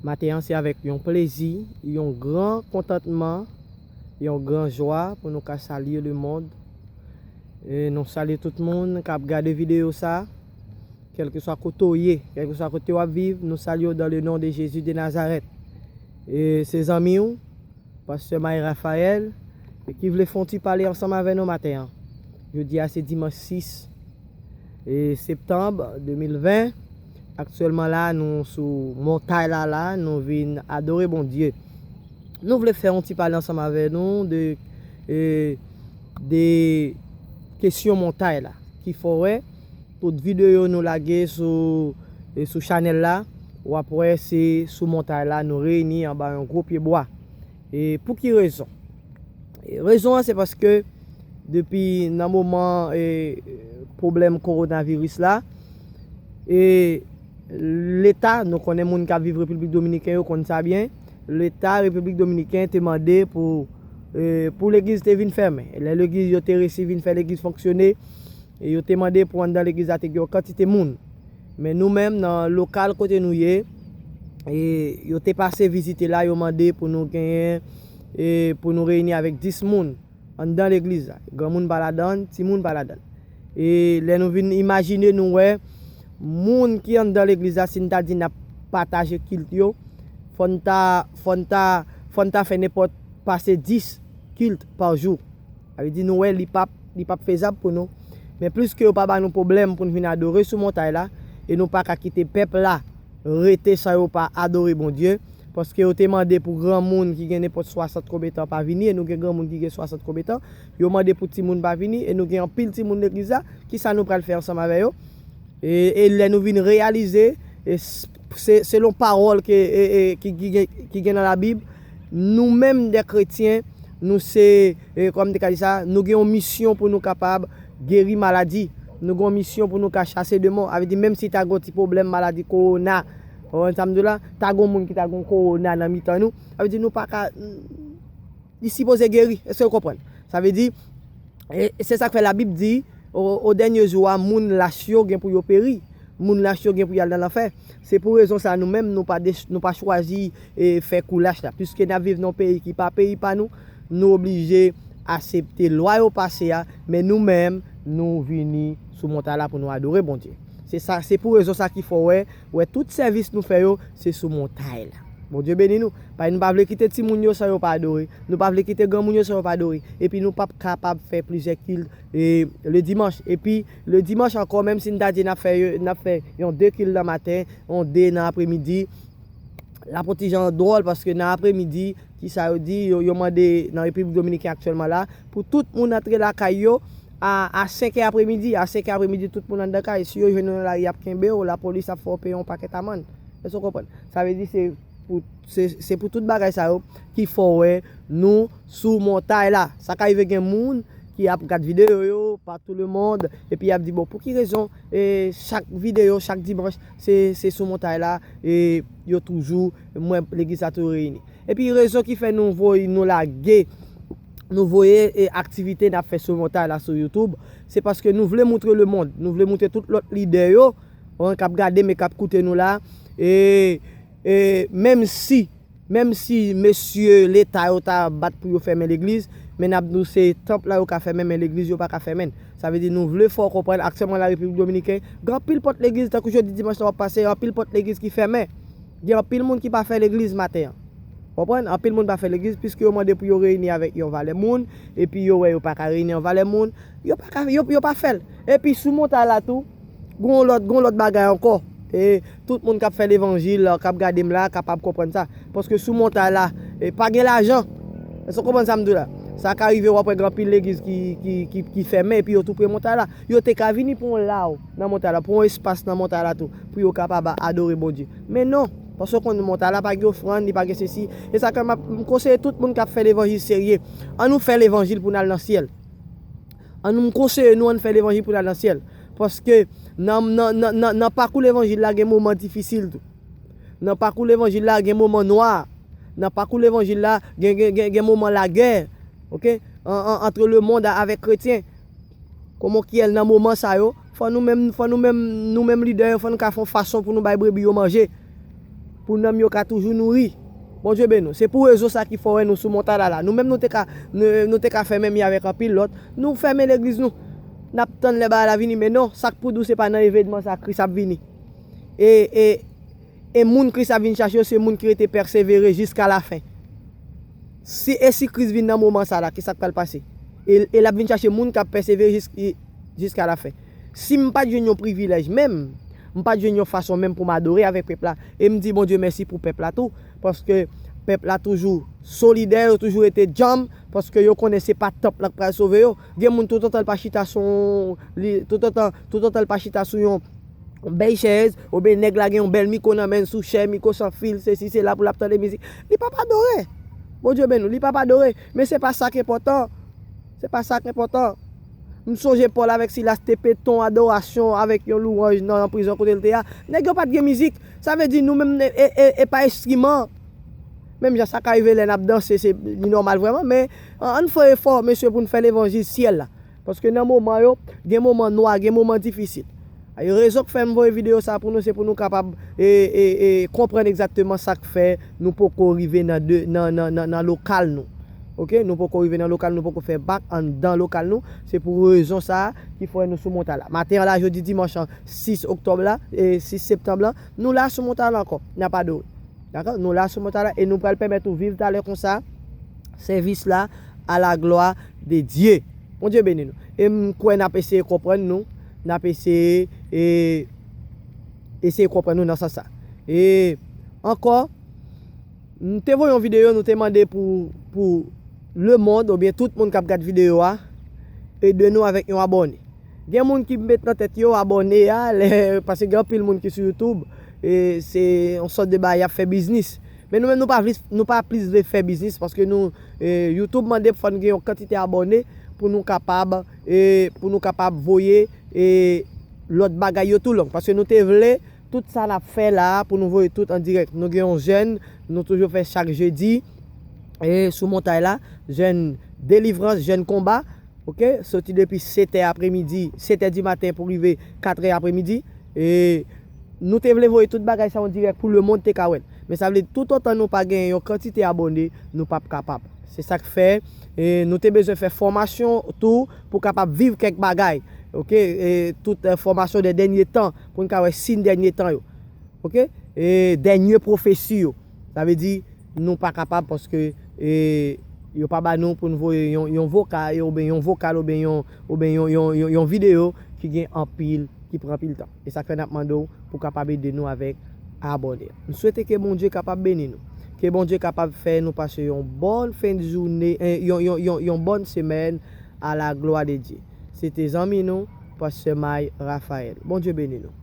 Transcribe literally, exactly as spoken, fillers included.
Maten an, se avèk yon plezi, yon gran kontantman, yon gran jwa pou nou ka salye lemonn. E nou salye tout moun k ap gade videyo sa, kèlkeswa kote w ye, kèlkeswa kote w ap viv, nou salye w dans le nom de Jésus de Nazareth. E se zanmi w, Pastè May Raphaël, e ki vle fè yon ti pale ansanm avè nou maten an. Jodi a se dimanch sis e, septanm de mil ven. Aktyèlman la, nou sou montay la, la, nou vin adore Bondye. Nou vle fè yon ti pale ansanm avè nou de, e, de kesyon montay la, ki fè w wè tout videyo nou lage sou, e, sou chanèl la, w ap wè se sou montay la nou reyini anba yon gwo pye bwa. E pou ki rezon? E rezon an se paske depi nan moman, e, pwoblèm kowonaviris la, e Leta, nou konnen moun k ap viv Repiblik Dominiken yo konn sa byen, Leta Repiblik Dominiken te mande pou, e, pou legliz te vin fèmen. Lè legliz yo te resi vin fè legliz fonksyone, e yo te mande pou anndan legliz la te gen yon kantite moun. Men nou menm, nan lokal kote nou ye, e yo te pase vizite la, yo mande pou nou genyen, e pou nou reyini avèk dis moun anndan legliz la. Granmoun pa ladan, timoun pa ladan. E lè nou vin imajine, nou wè moun ki anndan legliz la, si n ta di n ap pataje kilt yo, fò n ta, fò n ta, fò n ta fè nenpòt pase dis kilt pa jou. Sa vle di nou wè li p ap, li p ap fezab pou nou. Men pliske yo pa ba nou pwoblèm pou n vin adore sou montay la, e nou pa ka kite pèp la rete san yo pa adore Bondye, paske yo te mande pou granmoun ki gen nenpòt swasant konbyen tan pa vini, e nou gen granmoun ki gen swasant konbyen tan, yo mande pou timoun pa vini, e nou gen anpil timoun legliz la, kisa nou pral fè ansanm avè yo? E, e lè nou vin reyalize, e s-, se, selon pawòl ke, e, e, ki, ki gen, ki gen nan Labib, nou menm de kretyen, nou se, e, kòman m te ka di sa, nou gen yon misyon pou nou kapab geri maladi. Nou gen yon misyon pou nou ka chase demon. Sa vle di, menm si ta gen yon ti pwoblèm maladi kowona, w konprann sa m di w la, ta gen yon moun ki ta gen yon kowona nan mitan nou, sa vle di nou pa ka, li sipoze geri. Èske w konprann? Sa vle di, e se sa k fè Labib di, o, o dènye jou a, moun lach yo gen pou yo peri. Moun lach yo gen pou y al nan lanfè. Se pou rezon sa a, nou menm, nou pa, nou pa chwazi, e, fè kou lach la. Piske n ap viv nan yon peyi ki pa peyi pa nou, nou oblije aksepte lwa yo pase a, men nou menm, nou vini sou montay la pou nou adore Bondye. Se sa, se pou rezon sa ki fè w wè, wè tout sèvis nou fè yo, se sou montay la. Bondye beni nou. Paske nou pa vle kite timoun yo san yo pa adore. Nou pa vle kite granmoun yo san yo pa adore. Epi nou p ap kapab fè plizyè kilt, e, le dimanch. Epi le dimanch ankò, menm si n ta di n ap fè, n ap fè yon de kilt nan maten, yon de nan apremidi, l ap yon ti jan dwòl, paske nan apremidi, kisa yo di, yo, yo mande nan Repiblik Dominiken aktyèlman la, pou tout moun antre lakay yo a, a senk è apremidi. A senk è apremidi, tout moun anndan kay. Si yo jwenn ou nan lari, y ap kenbe w, lapolis ap fè w peye yon pakèt amann. Èske w konprann? Sa vle di se pou, se, se pou tout bagay sa yo ki fè w wè nou sou montay la. Sa ka rive gen moun ki ap gad videyo yo partout le monde, epi y ap di, "Bon, pou ki rezon, e, chak videyo, chak dimanch, se, se sou montay la, e yo toujou, mwen, legliz la toujou reyini?" Epi rezon ki fè nou voye, nou lage, nou voye, e, aktivite n ap fè sou montay la sou YouTube, se paske nou vle moutre lemonn, nou vle moutre tout lòt lidè yo, bon, k ap gade m e k ap koute nou la, e, e menm si, menm si mesye Leta yo ta bat pou yo fèmen legliz, men n ap di w se tanp la yo ka fèmen, men legliz yo pa ka fèmen. Sa vle di nou vle fè w konprann, aktyèlman la Repiblik Dominiken, gen anpil pòt legliz, tankou jodi dimanch lan w ap pase, anpil pòt legliz ki fèmen. Gen anpil moun ki pa fè legliz maten an. Konprann? Anpil moun pa fè legliz, piske yo mande pou yo reyini avèk yon valè moun, epi yo wè yo pa ka reyini yon valè moun, yo pa ka, yo, yo pa fè l. Epi sou montay la tou, gon lòt, gon lòt bagay ankò. E tout moun k ap fè levanjil, k ap gade m la, kapab konprann sa. Paske sou montay la, e pa gen lajan. Èske w konprann sa m di w la? Sa ka rive, w ap wè gen anpil legliz ki, ki, ki, ki fèmen, epi yo tou pre montay la. Yo te ka vini pou yon law nan montay la, pou yon espas nan montay la tou, pou yo kapab adore Bondye. Men non, paske w konn montay la pa gen ofrann, li pa gen sesi. E sa ke m ap, m konseye tout moun k ap fè levanjil serye. Ann nou fè levanjil pou n al nan syèl. Ann nou, m konseye nou, ann fè levanjil pou n al nan syèl. Paske nan, nan, nan, nan, nan pakou levanjil la, gen moman difisil tou. Nan pakou levanjil la, gen moman nwa. Nan pakou levanjil la, gen, gen, gen, gen moman lagè. Oke? An, an, antre lemonn a, avèk kretyen. Kòman ki yè l nan moman sa yo, fò nou menm, fò nou menm, nou menm lidè yo, fò nou ka fè yon fason pou nou bay brebi yo manje. Pou nanm yo ka toujou nouri. Bondye beni nou. Se pou rezon sa ki fè w wè nou sou montay la la. Nou menm nou te ka, nou, nou te ka fèmen mi avèk anpil lòt. Nou fèmen legliz nou. N ap tann lè bagay la vini, men non, sa k pou di w se pa nan evènman sa Kris ap vini. E, e, e moun Kris ap vin chache yo, se moun ki rete pèsevere jiska lafen. Si, e si Kris vin nan moman sa la, ki sa k pral pase? E, e l ap vin chache moun k ap pèsevere jis-, jiska lafen. Si m pa t jwenn yon privilèj menm, m pa t jwenn yon fason menm pou m adore avèk pèp la. E m di Bondye mèsi pou pèp la tou, paske pèp la toujou solidè, yo toujou rete djanm, paske yo konnen se pa tanp lan k pral sove yo. Gen moun toutotan l pa chita sou, li, toutotan, toutotan l pa chita sou yon, yon bèl chèz, oubyen nèg la gen yon bèl mikwo nan men l, sou chè, mikwo san fil, sesi, sela, pou l ap tande mizik, li p ap adore. Bondye beni w, li p ap adore. Men se pa sa k enpòtan. Se pa sa k enpòtan. M sonje Pòl avèk Silas te pete yon adorasyon avèk yon lwanj nan prizon kote l te a. Nèg yo pa t gen mizik. Sa vle di nou menm, e, e, e, e pa enstriman. Menm jan sa ka rive lè n ap danse, se, li nòmal vrèman, men an, ann fè efò, mesye, pou n fè levanjil syèl la. Paske nan moman yo, gen moman nwa, gen moman difisil. Rezon k fè m voye videyo sa pou nou, se pou nou kapab, e, e, e, konprann egzakteman sa k fè nou poko rive nan de, nan, nan, nan, nan lokal nou. Oke, nou poko rive nan lokal nou, poko fè bak anndan lokal nou. Se pou rezon sa a ki fè nou sou montay la. Maten an la, jodi dimanch an, sis oktòb la, e sis septanm lan, nou la sou montay la ankò. N ap adore. Dakò? Nou la sou montay la e nou pral pèmèt ou viv talè konsa. Sèvis la à la gloire de Dieu. Bondye beni nou. E m kwè n ap eseye konprann nou. N ap eseye, e, eseye konprann nou nan sans sa. E ankò, m te voye yon videyo, nou te mande pou, pou lemonn oubyen tout moun k ap gad videyo a ede nou avèk yon abòne. Gen moun ki met nan tèt yo abòne a, lè, paske gen anpil moun ki sou YouTube, e se yon sòt de bagay y ap fè biznis. Men nou menm nou pa plis, nou pa plis vle fè biznis paske nou, e, YouTube mande fò n gen yon kantite abòne pou nou kapab, e, pou nou kapab voye, e, lòt bagay yo tou long. Paske nou te vle tout sa n ap fè la a pou nou voye tout an dirèk. Nou gen yon jèn, nou toujou fè chak jedi, e, sou montay la, jèn delivrans, jèn konba. Oke, soti depi sèt è apremidi, sèt è di maten pou rive kat è apremidi. E nou te vle voye tout bagay sa an dirèk pou lemonn te ka wè l. Men sa vle di toutotan nou pa gen yon kantite abòne, nou p ap kapab. Se sa k fè, e, nou te bezwen fè fòmasyon tou pou kapab viv kèk bagay. Oke, e, tout, e, fòmasyon de dènye tan pou n ka wè siy dènye tan yo. Oke? E dènye pwofesi yo. Sa vle di, nou pa kapab paske, e, yo pa ba nou pou n voye yon, yon vokal, oubyen yon vokal, oubyen yon, oubyen yon, yon, yon, yon videyo ki gen anpil, ki pran anpil tan. E sa k fè n ap mande w pou kapab ede nou avèk abòne. M swete ke Bondye kapab beni nou. Ke Bondye kapab fè nou pase yon bòn fen de jounen, e, yon, yon, yon, yon bòn semèn à la gloire de Dieu. Se te zanmi nou, Pastè May Raphaël. Bondye beni nou.